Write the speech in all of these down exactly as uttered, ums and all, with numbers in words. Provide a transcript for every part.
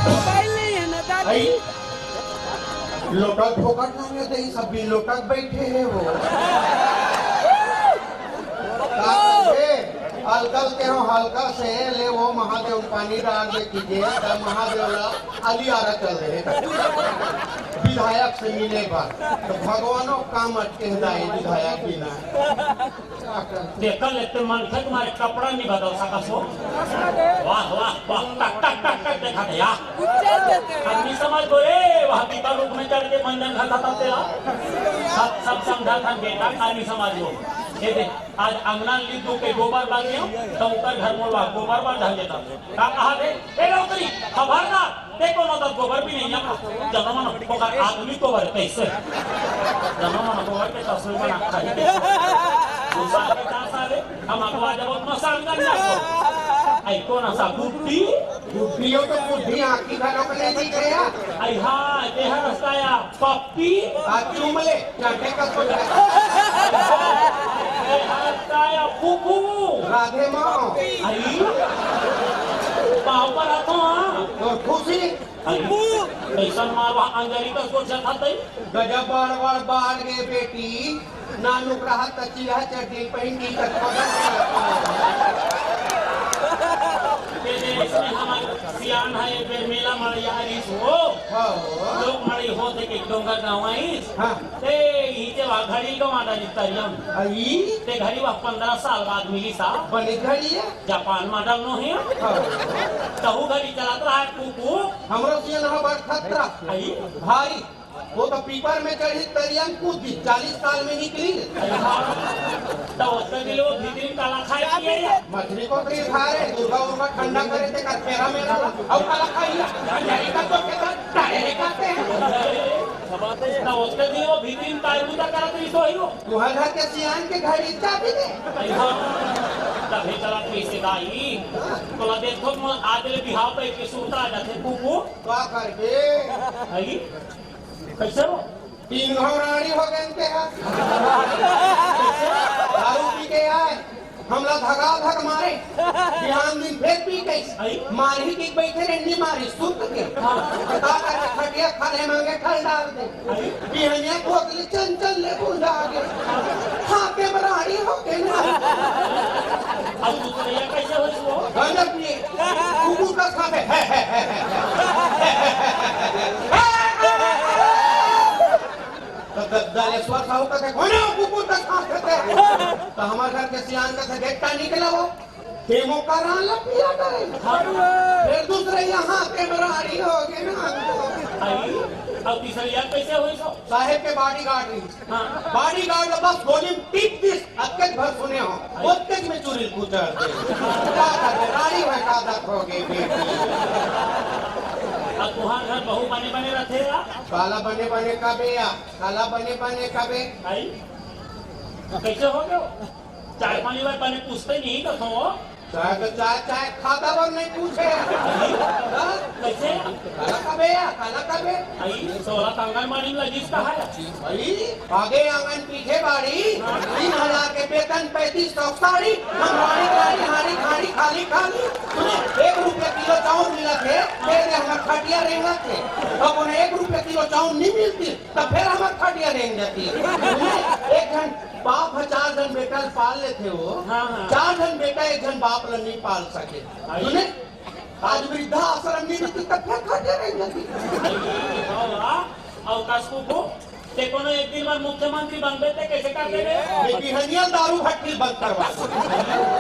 Mobile नहीं है ना दादी। आई, लोटा फोकट मांगे थे, सब भी लोटा बैठे हैं वो। का करबे? अलकल के हो हल्का से ले वो महादेव पानी डाल दे कीजिए, तब महादेव ला अलियारा चल रहे। विधायक से मिले बार, तो भगवानों काम अटके दाई विधायक बिना। तेकर ले ते मनखे तुम्हारे कपड़ा नहीं बदल सकस हो। वाह, वाह, वाह, टक, टक, टक, टक देखा थे, या। हम नहीं समझ गो, ए, वह पीपल रूख में चढ़ के मंजन खाता था तेला। सब, सब समझा था बेटा, का नहीं समझ गो। ये दे, आज अंगना ली दू के गोबर बार गयो, तो ऊपर घर मोलवा गोबर बार धर देता। का कहा थे? ए, लौकरी, खबरदार। ते कोनो तो गोबर भी नहीं है। जनो मन ओकर आदमी गोबर कैसे? जनो मन गोबर के तस्वीर बना खाई। दूसरा के का साले? हम अगवा जब उतना साल कर जाओ। आई कौन सा बुद्धि? बुद्धियों तो बुद्धि आँखी घरों के नहीं दिख रहा। आई हाँ, ये है रास्ता या पप्पी। आ चूम ले, चाटे का सोच। ये है रास्ता या फूफू। राधे माँ। आई पाँव पर आता हाँ। और खुशी। अरे, कैसन मारवा अंजलि का सोच था तई? गजब बार बार बाहर गए बेटी, नानुक रहा त चिल्हा चड्डी पहन के तक पकड़ के रखा। ये दे, इसमें हमारे सियान है, ये बेर मेला मड़िया रिस हो। हाँ। लोग मड़ई होत हे के डोंगर गाँव आइस। हाँ। ते इही ते वा घड़ी गवा डाली तरियम। आई? ते घड़ी वा पंद्रह साल बाद मिली सा। बने घड़ी है? जापान मॉडल नो हे। हाँ। तहू घड़ी चलत रहा है कुकू। हमरो सियन ह बड़ खतरा। आई? भारी। वो तो पीपर में चढ़ी तरियम कूद दी, चालीस साल में निकली। आई हाँ। तो उसके लिए वो भीतरी काला खाए पिए। मछली को फ्री खा रहे, दुर्गा उर्गा ठंडा करे थे, कचेरा में रहा। अब काला खाइए, अंधेरी का तो कहता, डायरेक्ट खाते हैं। तो उसके लिए वो भीतरी काल पूजा करत रही सो ही हो। तुहर घर के सियान के घड़ी चाबी दे। आई हाँ। तभी चला तू इसे दाई। तोला देखो, मोला आज ले बिहाव पे के सुरता आ जाथे, कुकू। का करबे? आई? कैसे हो? तीन घौराड़ी हो गए इनके हाथ। दारू पी के आए, हमला धका धक मारे। बिहान दिन फिर पी के आई? मारही की बैठे रे, नहीं मारी, सुत के। हाँ। का करबे? खटिया खाने मांगे, खल डाल दे। बिहनिया खोकली चंचल ले बुझा गे। हाँ, के बराड़ी हो के ना। अब दूसरे कैसे हो वो? गजब ये। कुकुर का साथ है। तो द-, दलेश्वर साहू का थे, "कौन है वो कुकुर का साथ है?" तो हमारे घर के सियान का थे, "बेटा निकला वो।" डेमो करा ला पिया करे। फिर दूसरे यहाँ के बराड़ी हो गए ना। आई, अब तीसरे यार कैसे हुई सो? साहेब के बॉडीगार्ड रही। हाँ। बॉडीगार्ड बस गोली टिप दिस, अतकेच भर सुने हो। आई। ओतकेच में चुरी कुचर दे। का करबे, राड़ी होय का आदत हो गई बेटी। अब तुहार घर बहू बने बने रथे या? काला बने बने कबे या? काला बने बने कबे? आई, कैसे हो गयो? चाय पानी बर बने पूछते नहीं तो हो। चाय तो चाय, चाय खाता बर नहीं पूछे। हाँ? कैसे? काला कबे या, काला कबे? आई, सोला तंगन मारी लगिस कहा है। भाई, आगे आंगन पीछे बाड़ी, तीन हजार के वेतन, पैंतीस सौ साड़ी, हम राड़ी, राड़ी, हाड़ी, खाड़ी, खाली, खाली। सुने, एक रुपया किलो चाउर मिलत हे, तेरे हमर खटिया रेंगत हे। अब उन्हें एक रुपया किलो चाउर नहीं मिलती, तब फिर हमर खटिया रेंग जाती। सुने, एक घंटा बाप ह चार झन बेटा ल पाल लेथे वो। हाँ, हाँ। चार झन बेटा एक झन बाप ल नहीं पाल सके। आई। सुने, आज वृद्धाश्रम नहीं मिलती तब फिर खटिया नहीं मिलती। वाह, वाह। अउ कस कुकू, ते कोनो एक दिन बर मुख्यमंत्री बनबे ते कैसे कर देबे? ये बिहनिया दारू भट्टी बंद करवा दो।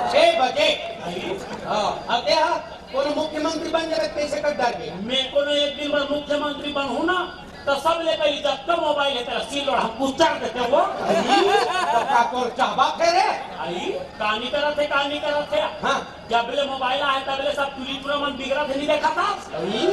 छह बजे। आई। हाँ, अब क्या? कोनो मुख्यमंत्री बन जाबे, कैसे कर डालबे? मैं कोनो एक दिन बर मुख्यमंत्री बनहूँ ना, तो सबले पहले जतका मोबाइल है तेरा सील लोड़ा कुचर देते वो। आई, तो का तोर चाहबा थे रे? आई, कहानी करत है, कहानी करत है। हाँ। जब ले मोबाइल आए, तब ले सब टूरी टूरा मन बिगड़त है, नहीं देखा था? आई।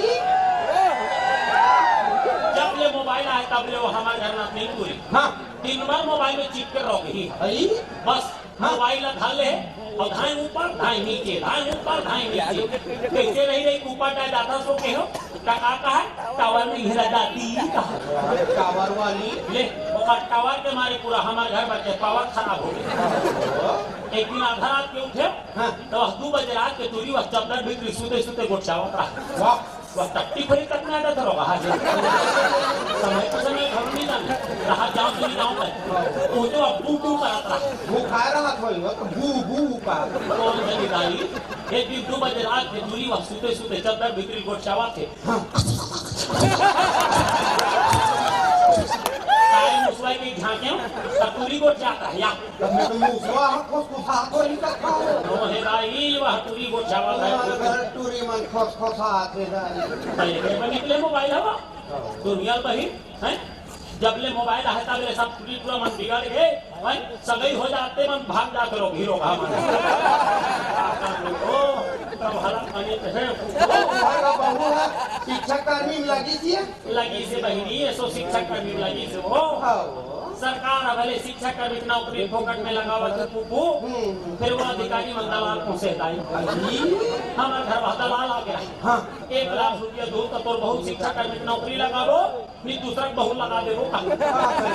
जब ले मोबाइल आए, तब ले वो हमर घर नतनीन टूरी। हाँ। दिन भर मोबाइल में चिपके रह गई। अई? बस, हाँ। मोबाइल ला धर ले, अउ धाय ऊपर, धाय नीचे, धाय ऊपर, धाय नीचे। कइसे रही रही, ऊपर डाल जाता सो के हो? का, का, का है? टावर नइ हे दादी, कहा। टावर वाली? ले, ओकर टावर के मारे पूरा हमर घर भर के पावर खराब हो गया। एक दिन आधा रात के उठे, हाँ। तो वह दू बजे रात के टूरी वह चद्दर भीतरी सुते सुते गोठियावत रहा। वाह। वह टट्टी फरी तक ना जाता रहा, हाँ जी। समय तो समय घर नहीं जाना। रहा जाओ तो नहीं जाओ मैं। वो तो अब बू बू करत रहा। वो खा रहा था, वो तो बू बू का। कौन जनी दाई? एक दिन दू बजे रात के टूरी वह सुते सुते चद्दर भीतरी गोठियावत हे। हाँ। काय मुसवा के झांके, तब टूरी गोठियात रहा, या। तब मैं तो मुसवा हा, खुसखुसा तो नहीं करता हूँ। ओ हे दाई, वह टूरी गोठियावत हे। हमारे घर टूरी मन खुसखुसात हे दाई। पहले घर में निकले मोबाइल हवा। दुनिया बही, हैं? जब ले मोबाइल आहे, तब ले सब टूरी टूरा मन बिगड़ गए, हैं? सगई हो जाते मन भाग जाते लोग, हीरो का मन। ओ, तब हालत बनी तो है। ओ, घर का बहू है, शिक्षा कर्मी में लगी थी। लगी से बहिनी, एसो शिक्षा कर्मी लगी से वो। हाँ। सरकार अब भले शिक्षा कर्मी के नौकरी फोकट में लगावत है फूफू, हम्म। फिर वो अधिकारी मन दलाल पहुंचे ताई। अजी। हमारे घर वहाँ दलाल आ गया। हाँ। एक लाख रुपया दो तो तोर बहुत शिक्षा कर्मी के नौकरी लगावो, नहीं दूसरा के बहुत लगा देवो का। हाँ, सर।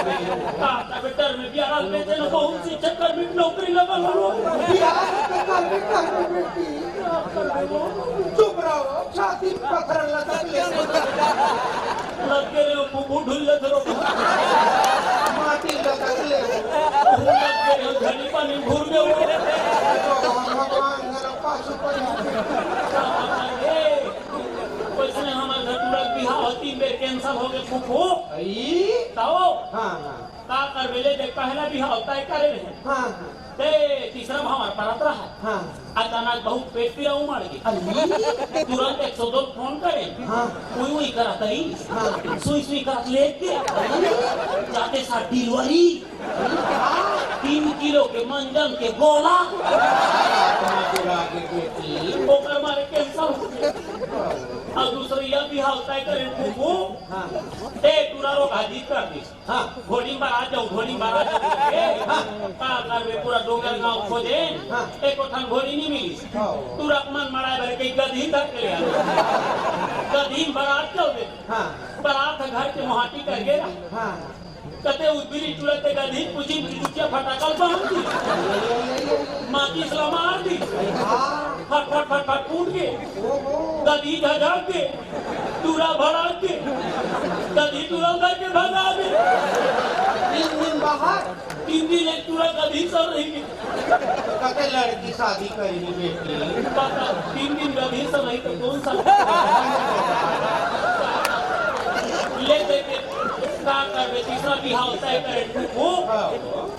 का, का, डर में बिहार बेचे न बहुत शिक्षा कर्मी के नौकरी लगा लो। बिहार के कर्मी, कर्मी बेटी। चुप रहो, छाती में पत्थर लटक ले। लग के रे फूफू ढुल्ले धरो। माटी लटक ले। लग के रे घड़ी पानी घूर गयो। भगवान मेरा पास ऊपर। कैसे हमारे घर टूरा बिहाव तीन बेर cancel हो गए फूफू। आई? ताओ। हाँ, हाँ। का करबे ले देख, पहला बिहाव तय करे रहे। हाँ, हाँ। ते तीसरा भांवर परत रहा। हाँ। अचानक बहुत पेट पीरा उमड़ गई। अरे। तुरंत एक सौ दो फोन करे। हाँ। उई उई करत आई। हाँ। सुई सुई करत लेके। अरे। जाते साथ delivery। हाँ। तीन किलो के मंजन के गोला। आत्मा चुरा के बेटी। ओकर मारे cancel हो गया। और दूसरा यह बिहाव तय करे फूफू। हाँ। ते टूरा रोग हाजिर कर दी। हाँ। घोड़ी में बरात जाओ, घोड़ी में बरात जाओ। ए, हाँ। का करबे, पूरा डोंगर गांव खोजे, हाँ। एको ठन घोड़ी नहीं मिली। हाँ। तुरंत मन मड़ाए भर के गधी धर के ले आ। गधी में बरात चल दे। हाँ। बरात घर के मोहाटी कर गया। हाँ। कते उबिरी टूरा ते गधी पूछी, बिजुकिया फटाकल बांध दी। माचिस ला मार दी। हाँ। फट, फट, फट, फट फूट के। ओहो। गधी झझक के। टूरा भड़क के। गधी टूरा करके भगा दे। तीन दिन बाहर। तीन दिन एक टूरा गधी सब रही। कते लड़की शादी करेगी बेटी? पता, तीन दिन गधी सब रही तो कौन सा? ले दे के का करबे, तीसरा बिहाव तय करे फूफू। हाँ।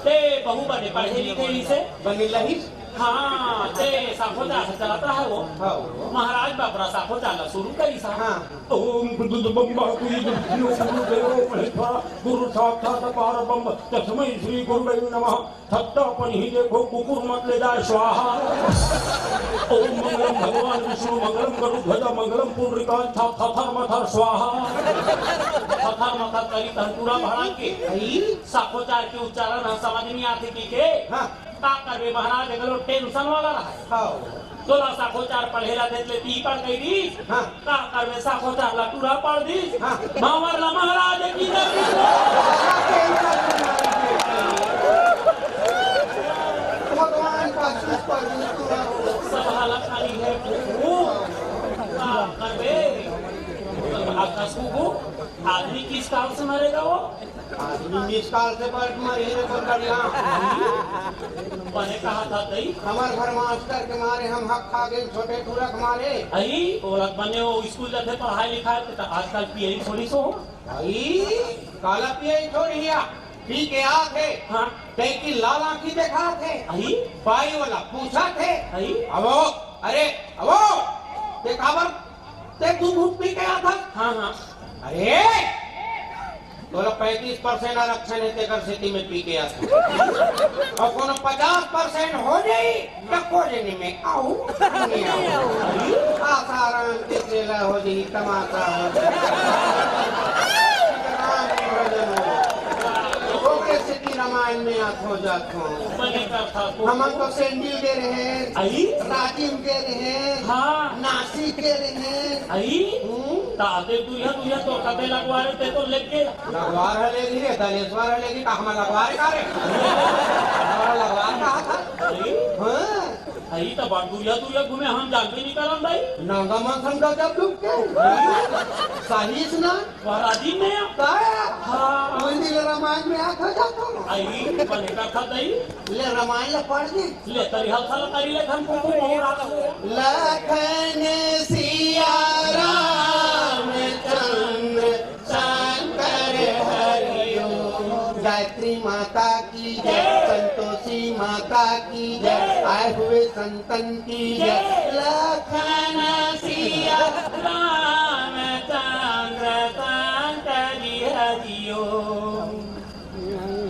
ते बहू बने पढ़े लिखे इसे। बनी लही? हाँ, ते साखोचार चलत रहा वो। हाँ। महाराज बापरा साखोचार ला शुरू करी सा। हाँ। ओम बुद्ध बम्बा कुई दुखियो गुरु देवो महेश्वरा गुरु साक्षात पार ब्रह्म तस्मै श्री गुरुवे नमः। छत्ता पनही देखो कुकुर मत ले जाए स्वाहा। ओम मंगलम भगवान विष्णु मंगलम गरुड़ ध्वजा मंगलम पुंडरीकांत छा थथर मथर स्वाहा। थथर मथर करी तन पूरा भड़ा के। आई? साखोचार के उच्चारण हम समझ नहीं आते की के। हाँ। का करबे महाराज, अगलो tension वाला रहा। हाँ। तोला साखोचार पढ़ेला देत ले ती पढ़ गई दी। हाँ। का करबे साखोचार ला टूरा पढ़ दी। हाँ। भांवर ला महाराज की जय। भगवान का सुख पर टूरा। सब हालत खाली है फूफू। का करबे? आपका फूफू, आदमी किस काल से मरेगा वो? आदमी miss call से बड़ मरे रे कोलकड़िया। बने कहा था तई? हमार घर मास्टर के मारे हम हक खा गए, छोटे टूरा के मारे। आई, ओला बने वो स्कूल जाते पढ़ाई लिखाई के तो आजकल पियई थोड़ी सो हो। आई, काला पियई थोड़ी या, पी के आथे। हाँ। कई की लाल आंखी देखा थे। आई। बाई वाला पूछा थे। आई। अबो, अरे, अबो, ते काबर, ते दू घूंट पी के आथा? हाँ, हाँ। अरे, तोला पैंतीस percent आरक्षण हे, तेकर सेती में पी के आथंव। अउ कोनो पचास percent हो जाही, त कोरे में आऊ, नहीं आऊ। आसाराम के चेला हो जाही, तमाशा हो जाही। राम हो में आत हो जात हो। बने करथा को। हमन तो सेंडिल गे रहे, आई? राजिम गे रहे, हाँ। नासिक गे रहे। आई? हम्म। ताते दुरिहा दुरिहा तो कते लगवा रहे ते तो लेके। लगवार ह ले ली रे, दलेश्वर ह ले ली, का हमर लगवार का रे? हमारा लगवार का था? आई? हाँ। आई तो बड़ दुरिहा दुरिहा घूमे, हम जानबे नहीं करन भाई। नंगा मन संग जब डूब के। सही से ना। महाराजी में? का? हाँ। कोई दिन रामायण में आत हो जात हो। आई, बने का था दई? ले रामायण ला पढ़ दे। ले तरी हल्का ला करी ले धन को को मोहरा को। लखन सिया राम चंद्र शंकर हरिओ। गायत्री माता की जय, संतोषी माता की जय, आए हुए संतन की जय। लखन सिया रामचंद्र शंकर हरिओ।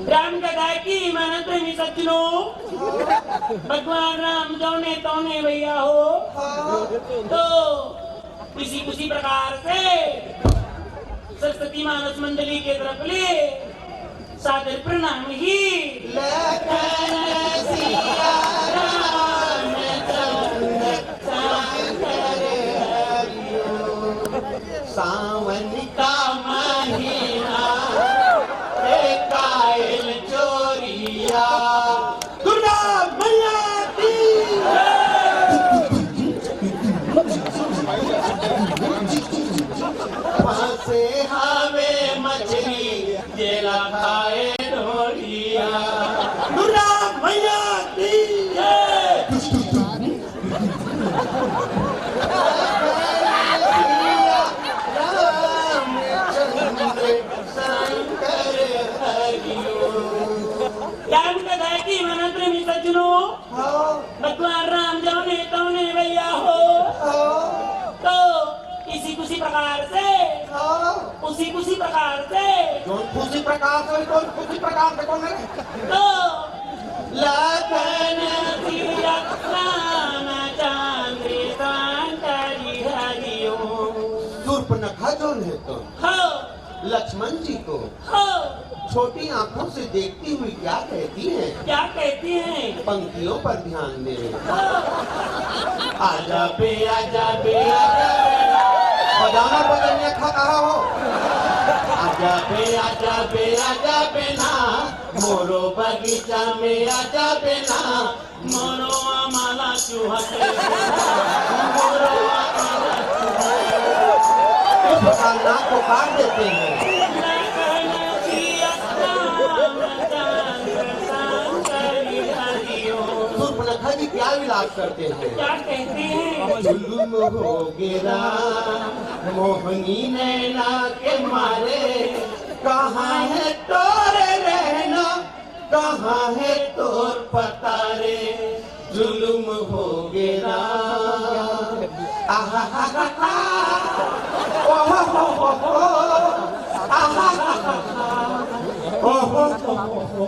राम कथा की मानस प्रेमी सज्जनों, भगवान राम जौने तौने भैया हो। तो इसी, उसी प्रकार से सरस्वती मानस मंडली के तरफ ले सादर प्रणाम ही। लखन सिया राम चंद्र शंकर हरिओ। सावन का महीना रे कायल चोरिया। दुर्गा मैया की। फंसे हवे मछली जेला खाए ढोलिया। दुर्गा मैया की। रामचंद्र शंकर हरिओ। राम कथा की मानस प्रेमी सज्जनों, हाँ। भगवान राम जौने तौने भैया हो। हाँ। तो इसी खुशी प्रकार से, हाँ। उसी खुशी प्रकार से। कौन खुशी प्रकार से, कौन खुशी प्रकार से, कौन है? तो लखन सिया रामचंद्र शंकर हरिओ। सूर्पनखा जौन है तो, हाँ। लक्ष्मण जी को, हाँ। छोटी आंखों से देखती हुई क्या कहती है? क्या कहती है? पंक्तियों पर ध्यान दे। हाँ। आजा बे, आजा बे, आजा बे ना। बजाना बजनिया खा कहा हो। आजा बे, आजा बे, आजा बे ना। मोरो बगीचा में आजा बे ना। मोरो आमा ला चूहक ले, मोरो आमा ला चूहक ले। इस प्रकार नाक को काट देते हैं। सूर्पनखा जी क्या विलाप करते हैं? क्या कहते हैं? जुलुम हो गेरा मोहनी नैना के मारे, कहाँ है तोरे रहना, कहाँ है तोर पता रे, जुलुम हो गेरा। आहा हा हा हा। ओहो हो हो हो। आहा हा हा हा। ओहो हो हो हो।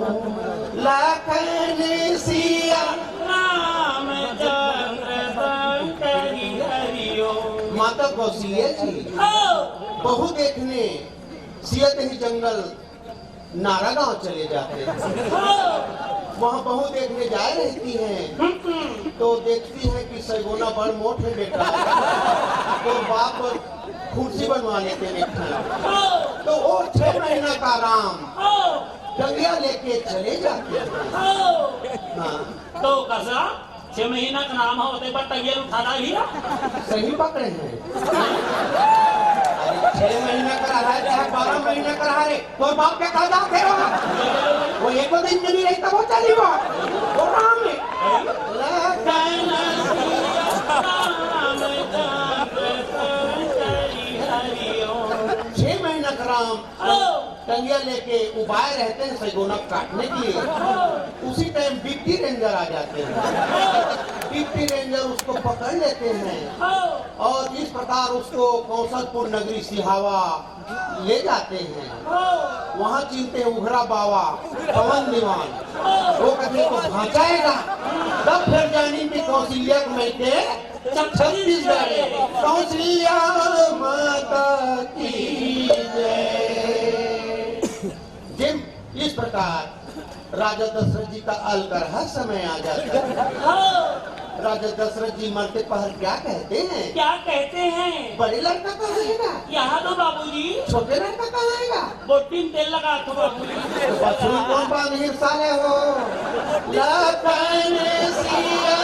लखन सिया रामचंद्र शंकर हरिओ। माता कौशल्या जी, हाँ। बहू देखने सियत ही जंगल नारा गांव चले जाते हैं। हाँ। वहाँ बहू देखने जाए रहती हैं, हम्म। तो देखती है कि सैगोना बड़ मोट है बेटा, तो बाप कुर्सी बनवा लेते हैं। हाँ। तो वो छह महीना का राम हाँ। डंगिया लेके चले जाते हैं। हाँ। हाँ। तो कसा छह महीना का नाम है, होते पर तैयार उठा डाल लिया। सही पकड़े हैं। अरे, छह महीना का रहा है, चाहे बारह महीना का रहा है, तो बाप के कहा जाते हो? वो एक दिन में नहीं रही, तब वो चली वो। वो राम है। छह महीना का राम टंगिया लेके उबाए रहते हैं सैगोना काटने के लिए। उसी टाइम डिप्टी रेंजर आ जाते हैं। डिप्टी रेंजर उसको पकड़ लेते हैं और इस प्रकार उसको कौशलपुर नगरी सिहावा ले जाते हैं। वहाँ चिनते हैं उघरा बावा पवन दीवान। वो कहते हैं, "तो भांचाएगा, तब फिर जानी कि कौशल्या को मैं के छत्तीसगढ़ कौशल्या माता की जय।" जिन, इस प्रकार राजा दशरथ जी का अलकरहा समय आ जाता है। हाँ। राजा दशरथ जी मरते पहर क्या कहते हैं? क्या कहते हैं? बड़े लड़का कहाँ है ना? यहाँ तो बाबूजी। छोटे लड़का कहाँ है ना? बोटी में तेल लगा तो बाबूजी। बछरू कौन बांध गिर साले हो? लखन सिया।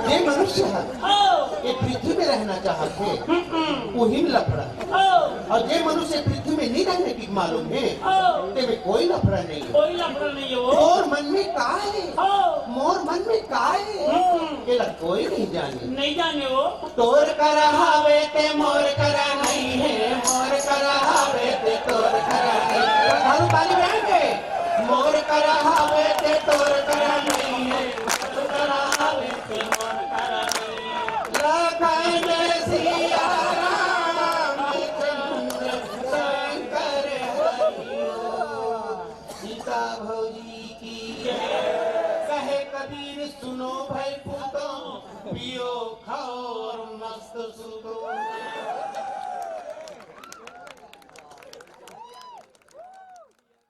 ये मनुष्य है, हाँ। ये पृथ्वी में रहना चाहते हैं, हम्म। उही लफड़ा। हाँ। अउ जे मनुष्य पृथ्वी में नहीं रहने की मालूम है, हाँ। तेमे कोई लफड़ा नहीं है। कोई लफड़ा नहीं है वो। तोर मन में का है? हाँ। मोर मन में का है? हम्म। एला कोई नहीं जाने। नहीं जाने वो। तोर करा हावे ते मोर करा नहीं है, मोर करा हावे ते तोर करा नहीं। ताली बजाएंगे। मोर करा हावे ते तोर करा नहीं है, मोर करा हावे ते मोर करा नहीं है। लखन सिया रामचंद्र शंकर हरि बोल। सीता भौजी की जय। कहे कबीर सुनो भाई पूतों, पियो खाओ और मस्त सुनो।